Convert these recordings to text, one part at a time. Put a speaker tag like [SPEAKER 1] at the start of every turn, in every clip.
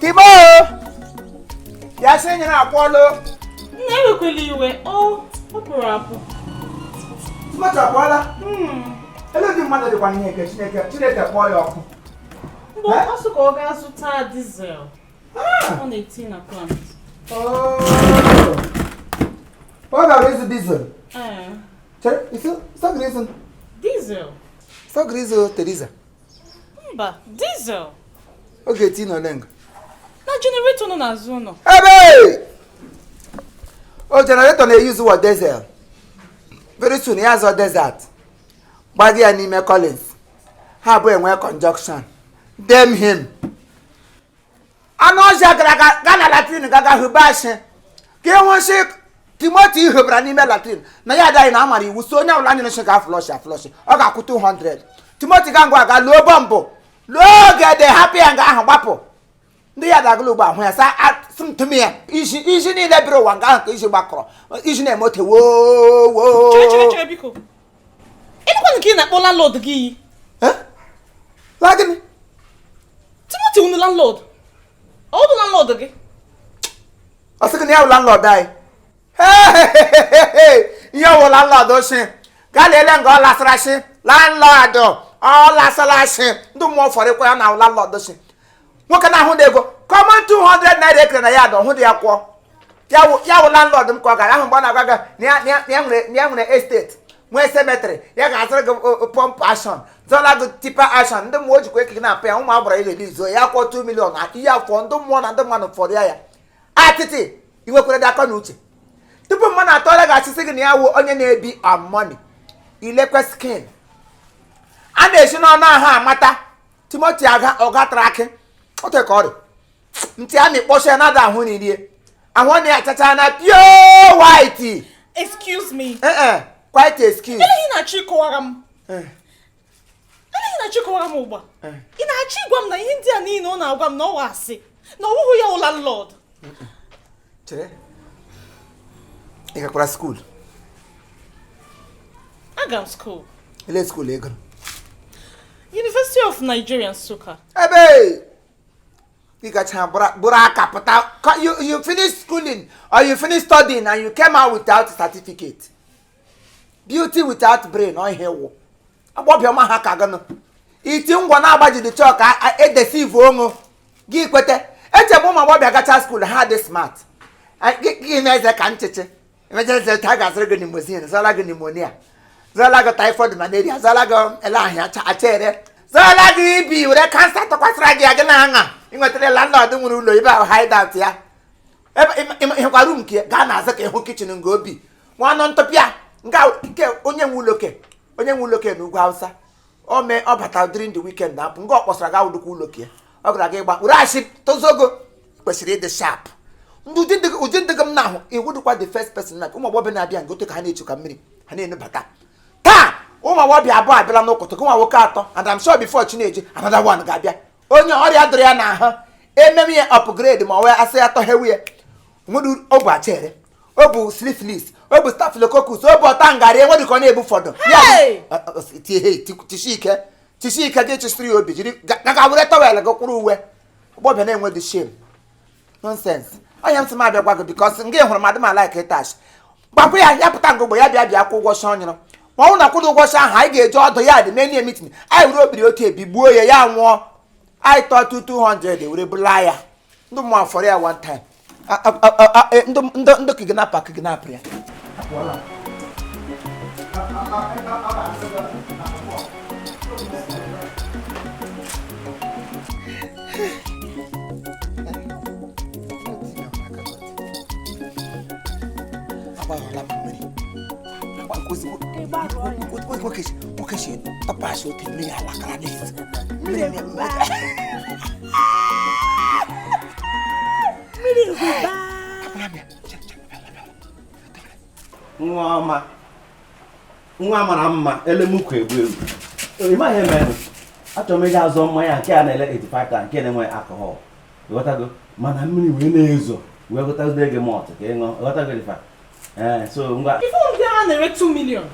[SPEAKER 1] Timo! Ya sị nyere akwọlụ.
[SPEAKER 2] Nna, ewekwala iwe, ọ pụrụ apụ.
[SPEAKER 1] Timoti apụọla. Ele ụdị mmadụ dịkwa n'ihe nke Chineke Chineke kpọọ ya ọkụ.
[SPEAKER 2] Mgbe ọ sị ka ọ gaa zụta diesel. Ọ na-eti na plant.
[SPEAKER 1] Oh. Ọ gara ịzụ diesel.
[SPEAKER 2] Ee.
[SPEAKER 1] Chere, isi sọgịrị ịzụ.
[SPEAKER 2] Diesel.
[SPEAKER 1] Sọgịrị ịzụ Teresa.
[SPEAKER 2] Mba, diesel.
[SPEAKER 1] Ọ ga-eti n'ole nga.
[SPEAKER 2] Na generator nọ n'azụ ụlọ.
[SPEAKER 1] Ebe! O generator na-eyuzu wa diesel. Very soon ya azọ desert. Gbaga ya n'ime Collins. Ha abụọ enwee conjunction. Damn him. Anụ ọhịa gara aga gaa na latrine gaga hụba ashị ka ịhụ nsị Timoti hụbara n'ime latrine na ya adaghị na amara iwu so onye ọbụla nyere nsị ga-aflush aflush, ọ ga-akwụ 200. Timoti ga ngwa aga lụọ bọmbụ lụọ oge dị hapụ ya nga ahụ gbapụ. Ndị ya dagụlụ ugbo ahụ ya sa ntụm ya isi isi niile biri ụwa nga ahụ ka isi gbakọrọ isi na-eme ote woo woo.
[SPEAKER 2] Chere, chere, chere, biko. Ịnụkwanụ ka ị na-akpọ landlord gị iyi.
[SPEAKER 1] Eh? La gịnị?
[SPEAKER 2] Timoti unu landlord. Ọ bụ landlord gị?
[SPEAKER 1] Ọ sị gị na ya wụ landlord anyị. Ihe wụ landlord shi gaa lele nga ọ lasara shi landlord ọ lasara shi ndị mmụọ fọrịkwa ya na wụ landlord shi nwoke na-ahụ na ego common 200 naira ekere na ya dọ hụ dị ya kwụọ ya wụ landlord m ka ọ gara ahụ mgbe ọ na-agwa gị na ya nwere estate nwee cemetery ya ga-azụrụ gị pump action zọla gị tipper action. Ndị mmụọ jikwa ekike na-apụ ya ụmụ agbara ireli izo ya kwụọ 2 million na ihe afọ ndị mmụọ na ndị mmadụ fọrọ ya ya atịtị iwekwere dị akọ na uche tupu mmadụ atọọla ga-achịsị gị na ya wụ onye na-ebi on money ilekwe skin a na-esi n'ọnụ ahụ amata. Timoti aga ọga tara akị ote ka ọ dị ntị a na-ekpọcha ya nada ahụ n'irie ahụ ọ na-achacha na pure white.
[SPEAKER 2] Excuse me.
[SPEAKER 1] Eh, quite excuse.
[SPEAKER 2] Ele ihe na-achọ ịkọwara m. Ele ihe na-achọ ịkọwara m ugbu a. Ị na-achọ ịgwa m na ihe ndị a niile ọ na-agwa m na ọ wụ asị. Na ọ wụghị ya wụ landlord.
[SPEAKER 1] Chere, ị gakwara school?
[SPEAKER 2] Aga m school.
[SPEAKER 1] Ele school ego?
[SPEAKER 2] University of Nigeria, Nsukka.
[SPEAKER 1] Ebe ị gacha bụrụ aka pụta you finish schooling or you finish studying and you came out without certificate. Beauty without brain. Ọ ihe wụ agbọbịa ọma ha ka gịnụ iti ngwa na-agbajiri chọọ ka edesive onụ gị kwete echebe ụmụ agbọbịa gacha school ha dị smart. Gị na-eze ka nchịchị emecheze ha ga-azụrụ gị limousine, zọla gị pneumonia, zọla gị typhoid, malaria, zọla gị ele ahịa achere, zọla gị ibi were cancer tụkwasịra gị ya gị na-aṅa. Ị nwetara landlord nwere ụlọ ebe ahụ hideout ya ebe ịhụkwa room nke gaa n'azụ ka ịhụ kitchen nga obi nwanụ ntụpịa nga nke onye nwe ụlọ ke onye nwe ụlọ ke n'ugwu Hausa o mee ọ bata during the weekend na-apụ nga ọ kpọsara ga wụdụkwa ụlọ ke ọ gara ga ịgba were asị tozogo kwesịrị ịdị sharp. Ndị ụdị ndị gị m na-ahụ iwu dịkwa the first person na ụmụ agbọghọbịa na-abịa nga otu ka ha na-echu ka mmiri ha na-enubata taa. Ụmụ agbọghọbịa abụọ abịala n'ụkụtụ gị nwa nwoke atọ, and I'm sure before Chineji another one ga-abịa. Onye ọrịa dụrụ ya n'ahụ ememe ya upgrade ma ọ wee asị ya tọghewe ya nwere ọ bụ achere, ọ bụ syphilis, ọ bụ staphylococcus, ọ bụ ọta ngarị enwere ka ọ na-ebu fọdụ ya.
[SPEAKER 2] Hey!
[SPEAKER 1] Tie hey, tishi ike tishi ike gị chịsịrị ya obi jiri gaga were towel gị kwụrụ uwe ọgbọbịa na-enwe dị shame nonsense. Onye m sị m abịa gwa gị because nga hụrụ m adị m like ịtash gbapụ ya ya pụta ngụgbo ya bịa bịa kwụ ụgwọ shọ nyụrụ ma ọ bụrụ na kwụrụ ụgwọ shọ ahụ anyị ga-eji ọdụ ya dị menie meeting anyị were obiri otu ebigbuo ya ya nwụọ anyị tọọ 200 were bụla ya ndị mmụọ fọrọ ya one time. Ndị kidnapper kidnap ya. Apụọla m. Agbaghọla m mmiri agba nkozi nwoke si tọpasị otu mmiri alakara n'ezi mmiri.
[SPEAKER 3] Mmiri hụba.
[SPEAKER 1] Apụla m ya. Chere, chere, bịa, bịa, bịa.
[SPEAKER 4] Nwa ọma, nwa mara mma elemukwu egbu egbu. Ị maghị eme achọrọ m ịga azụ mmanya nke a na-ele 85 ta nke na-enwe alcohol, ịghọtago? Mana mmiri wee na-ezo wee gotazie gị malt ka ị ṅụọ, ịghọtago ife? Ee, so ngwa.
[SPEAKER 2] Ife ndị a na-ere 2 million.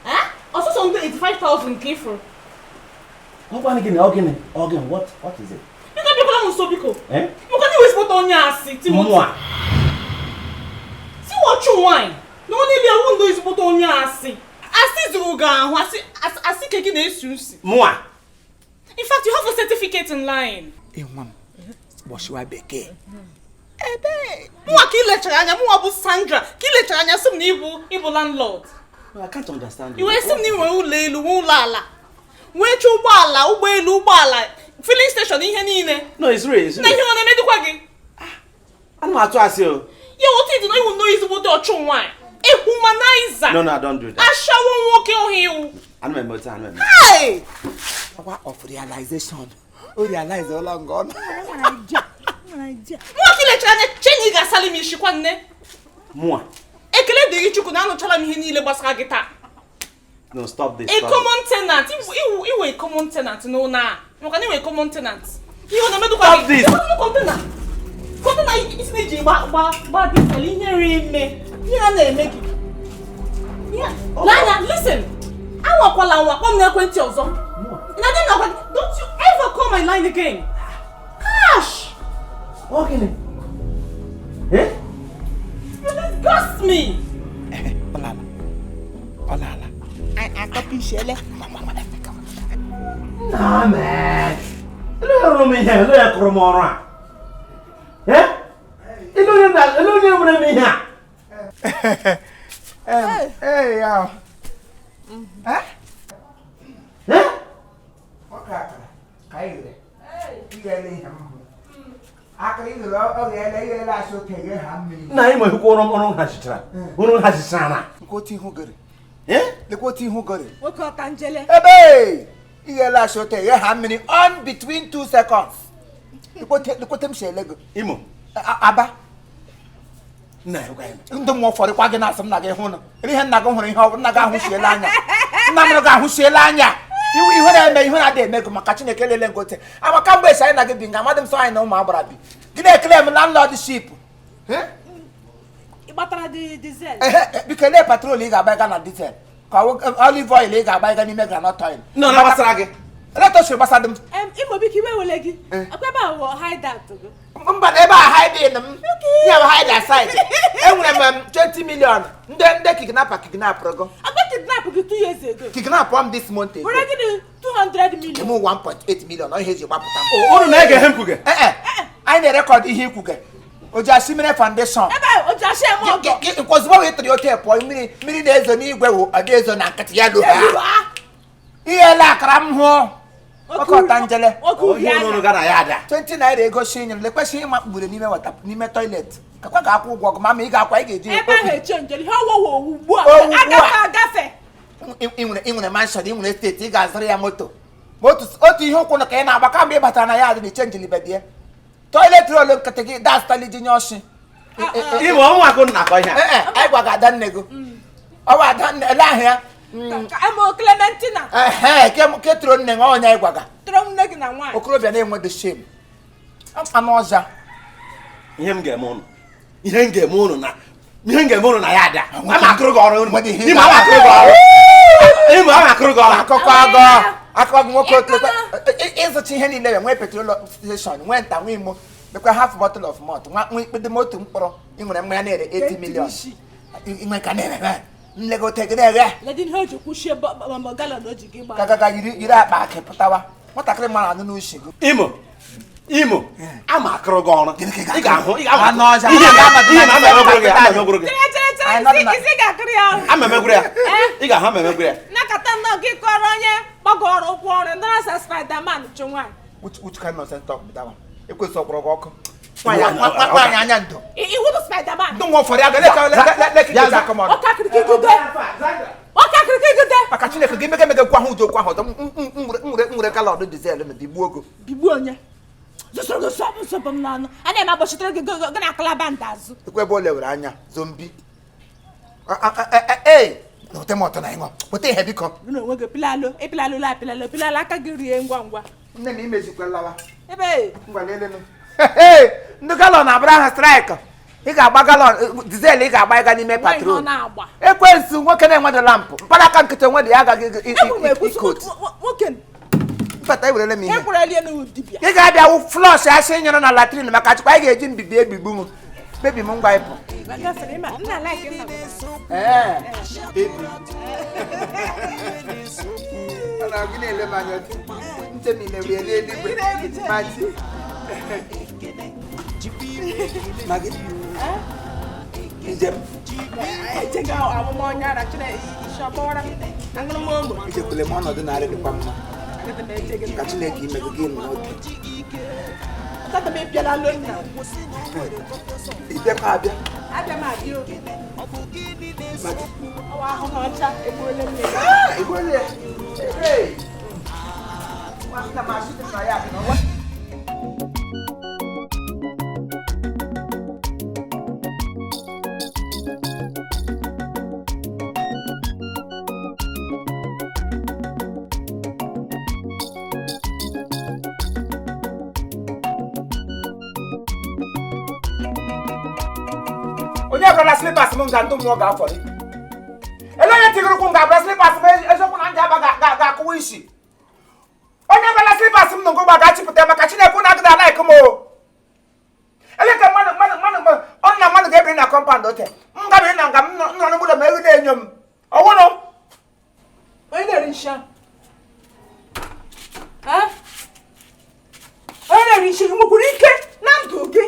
[SPEAKER 2] Eh? Ọsọsọ ndị 85,000 ka ịfụrụ.
[SPEAKER 4] Ọkwanụ gịnị? Ọ gịnị? Ọ gịnị? What is it?
[SPEAKER 2] Biko abịakwala m nso biko. Maka na ị wụ ezigbote onye asị Timothy.
[SPEAKER 4] Mụa.
[SPEAKER 2] Si ọchụ nwaanyị na onye bịa wụ ndụ ezigbote onye asị. Asị zuru gị ahụ, asị asị ke gị na-esi usi.
[SPEAKER 4] Mụa.
[SPEAKER 2] In fact, you have a certificate in lying.
[SPEAKER 1] Nwa m gbọchiwa bekee.
[SPEAKER 2] Ebe mụnwa ka ị lechara anya, mụnwa bụ Sandra ka ị lechara anya sị m na ị bụ landlord.
[SPEAKER 4] I can't understand
[SPEAKER 2] I wee sị m na ị nwere ụlọ elu, nwee ụlọ ala, nwee chọ ụgbọala, ụgbọelu, ụgbọala, filling station, ihe niile.
[SPEAKER 4] No, it's real, it's
[SPEAKER 2] Na
[SPEAKER 4] real.
[SPEAKER 2] ihe ọ na-emedịkwa gị?
[SPEAKER 4] Ana m atụ asị o.
[SPEAKER 2] Ya otu ịdị na ị wụ nnọọ ezigbote ọchụ nwaanyị. A womanizer.
[SPEAKER 4] No, no, I don't do that.
[SPEAKER 2] Ashawo nwoke ọhịa iwu.
[SPEAKER 4] Ana m eme otu, ana m eme.
[SPEAKER 2] Hey!
[SPEAKER 1] Power of realization. O realize ọla nga ọ nọ.
[SPEAKER 2] Mụnwa ka ị lechara anya chee na ị ga-asali m isi kwa nne.
[SPEAKER 4] Mụa.
[SPEAKER 2] Ekele dịrị Chukwu na anụchala m ihe niile gbasara gị taa.
[SPEAKER 4] No, stop this.
[SPEAKER 2] A common tenant. Ị wụ a common tenant n'ụlọ a. Maka na ị wụ a common tenant. Ihe ọ na-emedụkwa
[SPEAKER 4] Stop
[SPEAKER 2] gị.
[SPEAKER 4] this.
[SPEAKER 2] Kọntena. Kọntena isi na-eji gba gba gba diesel ihe nri ime. Ihe a na-eme gị. Lanya, listen. Anwakwala anwa kpọọ m n'ekwentị ọzọ. Na di m na don't you ever call my line again. Cash!
[SPEAKER 4] Ọ gịnị? Eh?
[SPEAKER 2] You disgust me.
[SPEAKER 1] Ọlala. Ọlala. Akọpụ isi ele.
[SPEAKER 4] Nah, man. Ele rụrụ m ihe, ele ya kụrụ m ọrụ a. Eh? Ele onye na ele onye nwere m ihe a.
[SPEAKER 1] Ee ya. Eh?
[SPEAKER 4] Eh?
[SPEAKER 1] Nwoke akara ka anyị ghere. Ị ga-ele ihe m hụrụ. Akara ị ghere ọ ga-ele ighele asị oke ghe ha mmiri.
[SPEAKER 4] Nna anyị nwehụkwa ọrụ ọrụ hazichara. Ọrụ hazichara na.
[SPEAKER 1] Lekwa otu ihu gịrị.
[SPEAKER 4] Eh?
[SPEAKER 1] Lekwa otu ihu gịrị.
[SPEAKER 2] Nwoke ọtanjele.
[SPEAKER 1] Ebe ighele asị oke ghe ha mmiri on between 2 seconds. Lekwa otu m si ele gị.
[SPEAKER 4] Imo.
[SPEAKER 1] Aba.
[SPEAKER 4] Nna ya gwa ya.
[SPEAKER 1] Ndị mmụọ ụfọdụ kwa gị na-asị m na gị hụ nụ. Ihe nna gị hụrụ ihe ọ nna gị ahụsiela anya. Nna m gị ahụsiela anya. Ihu na-eme ihu na-adị eme gị maka Chineke lele ngote. Ama kamgbe esi anyị na gị bi nga amadị m sọ anyị na ụmụ agbara bi. Gị na-ekele m landlordship.
[SPEAKER 2] Ị gbatara diesel.
[SPEAKER 1] Biko lee petrol ị ga-agba ịga na diesel. Ka olive oil ị ga-agba ịga n'ime groundnut oil.
[SPEAKER 4] Nna na gbasara gị.
[SPEAKER 1] Eletosiri gbasara m.
[SPEAKER 2] Imo biko iwe wele gị. Akwa ebe a wụ hideout gị.
[SPEAKER 1] Mba na ebe a hiding m. Ya bụ hide aside. Enwere m 20 million. Ndị kidnapper kidnapụrụ gị.
[SPEAKER 2] Akwa kidnap gị 2 years ago.
[SPEAKER 1] Kidnap m this month ago.
[SPEAKER 2] Were gịnị 200 million.
[SPEAKER 1] M 1.8 million ọ ihe eji gbapụta m.
[SPEAKER 4] Unu na-ege ihe m kwuge.
[SPEAKER 1] Ee, anyị na-erekọdụ ihe ikwuge. Ojiashi Foundation.
[SPEAKER 2] Ebe Ojiashi eme ọgọ.
[SPEAKER 1] Ozugbo wee tụrụ ote pụọ mmiri na-ezo n'igwe wụ ọ na-ezo na nkịtị ya lụ ha. Ihe ele akara m hụ. Oke ọtanjele.
[SPEAKER 4] Onye unu gara ya ada.
[SPEAKER 1] 20 naira ego shi nyere lekwesị ịma kpubere n'ime wata n'ime toilet. Kakwa ga-akwụ ụgwọ gị mama ị ga-akwa ị ga-eji.
[SPEAKER 2] Ebe ahụ eche njele ihe ọwụwa owu ugbu a. Agafe agafe.
[SPEAKER 1] Ị nwere mansion, ị nwere steeti, ị ga-azụrụ ya moto. Otu ihe ụkwụ na ka ị na-agba kamgbe ị batara na ya adị na ichenjili bedie. Toilet roll nkịtị gị dastali ji nye ọshị.
[SPEAKER 4] Imo ọnwa akụ na-akọ ihe a.
[SPEAKER 1] Anyị gwaga ada nne gị. Ọwa ada nne ele ahụ ya.
[SPEAKER 2] Emo Clementina.
[SPEAKER 1] Ehe, ke tụrụ nne gị onye anyị gwaga.
[SPEAKER 2] Tụrụ nne gị na nwaanyị.
[SPEAKER 1] Okorobịa na-enwedo shame. Anụ ọzọ.
[SPEAKER 4] Ihe m ga-eme ụnụ. Ihe m ga-eme ụnụ na ihe m ga-eme ụnụ na ya ada. Ama akụrụ gị ọrụ. Imo ama akụrụ gị ọrụ. Imo ama akụrụ gị ọrụ.
[SPEAKER 1] Akụkọ agụ. Akụkọ gị nwoke otu ịzụcha ihe niile nwee petrol station, nwee nta nwee imo. Mekwa half bottle of malt, nwa ikpede moto mkpọrọ ị nwere mmanya na-ere 80 million. Inwe ka na-ere nlegote gị na-eghe.
[SPEAKER 2] Ledi ihe o ji kwụchie galọn o ji gị gbaa.
[SPEAKER 1] Gagaga yiri akpa akị pụtawa. Nwatakịrị mara anụ n'ushi gị.
[SPEAKER 4] Imo. Imo. Ama akụrụ gị ọrụ. Ị ga-ahụ ị ga-ahụ.
[SPEAKER 1] Anụ ọzọ.
[SPEAKER 4] Ihe na ama emegwuru gị ama emegwuru gị.
[SPEAKER 2] Chere chere chere isi ga-akụrụ ya ọrụ.
[SPEAKER 4] Ama emegwuru ya. Ị ga-ahụ ama emegwuru ya.
[SPEAKER 2] Nakọta nnọọ gị kọrọ onye gbagọrọ ụkwụ ọrụ ndị na-asa Spiderman chụ nwaanyị.
[SPEAKER 1] Which kind of nonsense talk be that one? Ekwesị ọkwụrụ gị ọkụ. Nwaanyị anya ndo.
[SPEAKER 2] Iwu bụ Spiderman.
[SPEAKER 1] Ndị nwa ụfọdụ aga leka aka m ọnụ.
[SPEAKER 2] Ọkakịrịkịgide.
[SPEAKER 1] Maka Chineke gị mege mege gwa ha ụdị okwu ahụ ọzọ m nwere galọn dizel na bigbuo ogo.
[SPEAKER 2] Bigbuo onye. Zụsoro gị sọbụ sọbụ m n'ọnụ. A na-eme agbachitere gị gị na akụlaba nda azụ.
[SPEAKER 1] Ekwe ebe o lewere anya zombi. Ee, weta m ọtọ na ịṅụ. Weta ihe biko.
[SPEAKER 2] Gị na onwe gị pilalụ ịpilalụ apịlalụ pilalụ aka gị rie ngwa ngwa.
[SPEAKER 1] Nne m imezikwalawa.
[SPEAKER 2] Ebe.
[SPEAKER 1] Ngwa lelenu. Ndị galọn abụrụ aha straịkụ. Ị ga-agba galọn dizel ị ga-agba ịga n'ime patrol. Ekwensu nwoke na-enwedo lampụ. Mkpanaka nkịtị onwe dị ya agaghị ikot. Fact, ewerele m ihe.
[SPEAKER 2] Ekwerela na dibịa.
[SPEAKER 1] Ị ga-abịa wụ flush asị nyere na latrine maka chukwu anyị ga-eji mbibi ebigbu m. Bebi m ngwa ịpụ.
[SPEAKER 2] Gafere ịma, nna like nna m.
[SPEAKER 1] Ee, bebi. Ọ na-agụ na-ele m anya otu. Nche m ile wee n'eluigwe. Machi. Magi. Njem.
[SPEAKER 2] Echega amụma onye ara Chineke isi ọgbawara m. Aṅụrụ m ogbe.
[SPEAKER 1] Ichekwule m ọnọdụ narị dịkwa mma.
[SPEAKER 2] Agaghị m eche gị.
[SPEAKER 1] Ka Chineke imego gị nọ n'otu.
[SPEAKER 2] Tata m ịbịala lụ nna.
[SPEAKER 1] Ịbịakwa abịa.
[SPEAKER 2] Abịa m abịa oge.
[SPEAKER 1] Magi.
[SPEAKER 2] Ọwa ahụ na ọcha egbuola m ya.
[SPEAKER 1] Ah, egbuola ya. Hey. Nwanna m asị dị na ya dị n'ọnwa. Onye abụrụla slippers m nga ndụ mmụọ ga-afọrị. Ele onye tigiri ụkwụ m ga-abụra slippers m eziokwu na nja aba ga-akụwa isi. Onye abụrụla slippers m n'ngụgba ga-achịpụta maka Chineke unu agịda alaik m o. Ele ka mmadụ mmadụ mmadụ ọ na mmadụ ga-ebiri na kọmpand ote. M gabiri na nga m nọ n'ụlọ ma ewu na-enyo m. Ọwụnụ.
[SPEAKER 2] Onye na-eri nshi ahụ? Onye na-eri nshi nwekwara ike na ndụ gị.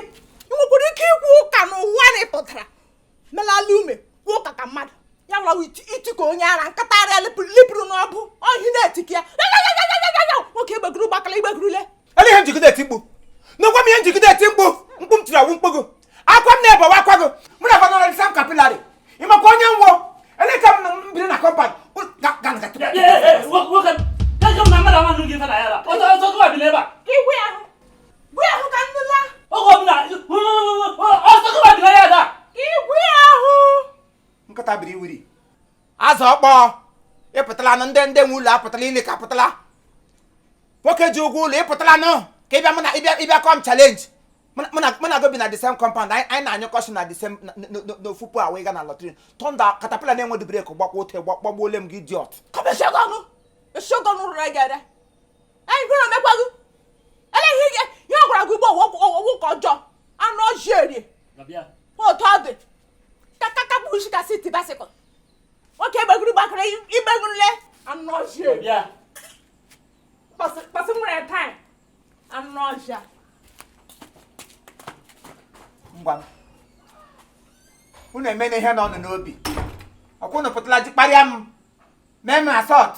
[SPEAKER 2] Ị nwekwara ike ikwu ụka n'ụwa na ị pụtara. Melala ume kwuo ụka ka mmadụ. Ya lọwa iti ka onye ara nkata arịa lipụrụ n'ọbụ ọhị na-etiki ya. Nwoke igbeguru gbakala igbegurule.
[SPEAKER 1] Ele ihe njigide eti mkpu. N'okwa m ihe njigide eti mkpu. Mkpu m tiri awụ mkpu gị. Akwa m na-ebewa akwa gị. Mụ na gwanọrọ the same capillary. Ị makwa onye nwụọ. Ele ka m biri na kọmpand.
[SPEAKER 3] Nwoke m na mmadụ ama nụ gị ife na ya la. Ọzọ gị bi n'ebe a.
[SPEAKER 2] Ka igwe ahụ. Gwa ahụ ka nnụla.
[SPEAKER 3] Oge ọbụla ọzọ gị bi na ya da.
[SPEAKER 2] Ka igwe ahụ.
[SPEAKER 1] Nkịta biri wiri. Azụ ọkpọ. Ịpụtala nụ ndị nwe ụlọ apụtala ili ka apụtala. Nwoke ji ụgwọ ụlọ ịpụtala nụ ka ịbịa mụ na ịbịa kọm challenge. Mụ na gị bi na the same compound anyị na-anyụkọsị na the same n'ofupu a wee gaa na lọtrine. Tọnda katapila na-enweghị breki gbakwa ote gbagbuole m gị idiot.
[SPEAKER 2] Kọm esiogọnụ. Esiogọnụ rụrụ gị ara. Anyị gwara omekwa gị. Ele ihe ihe ọ gwara gị ugbo ọwụ ka ọjọọ. Anụ ọjị erie. Otu ọ dị. Kakaka bụ isi ka siti basikọl. Nwoke egbeguru gbakọrọ igbegurule. Anụ ọjị erie. Kpasị nwere taịm. Anụ ọjị a.
[SPEAKER 1] Ngwa unu emena ihe nọ n'obi. Ọkwa unu pụtala ji kparịa m. Mee m asọt.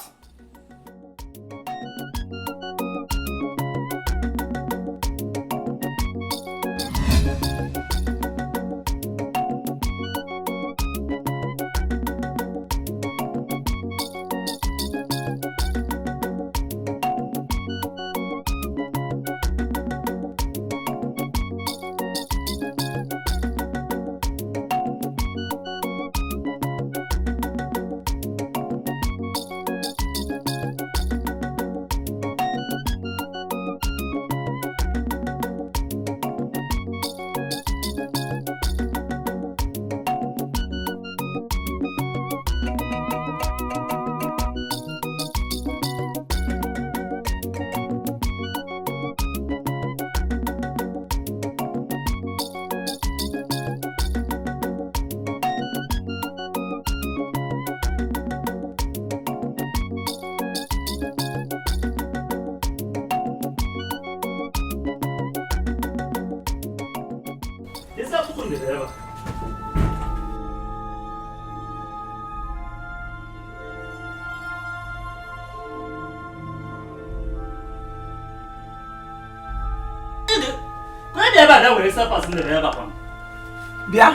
[SPEAKER 1] Bịa,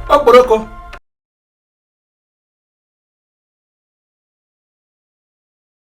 [SPEAKER 1] okporoko.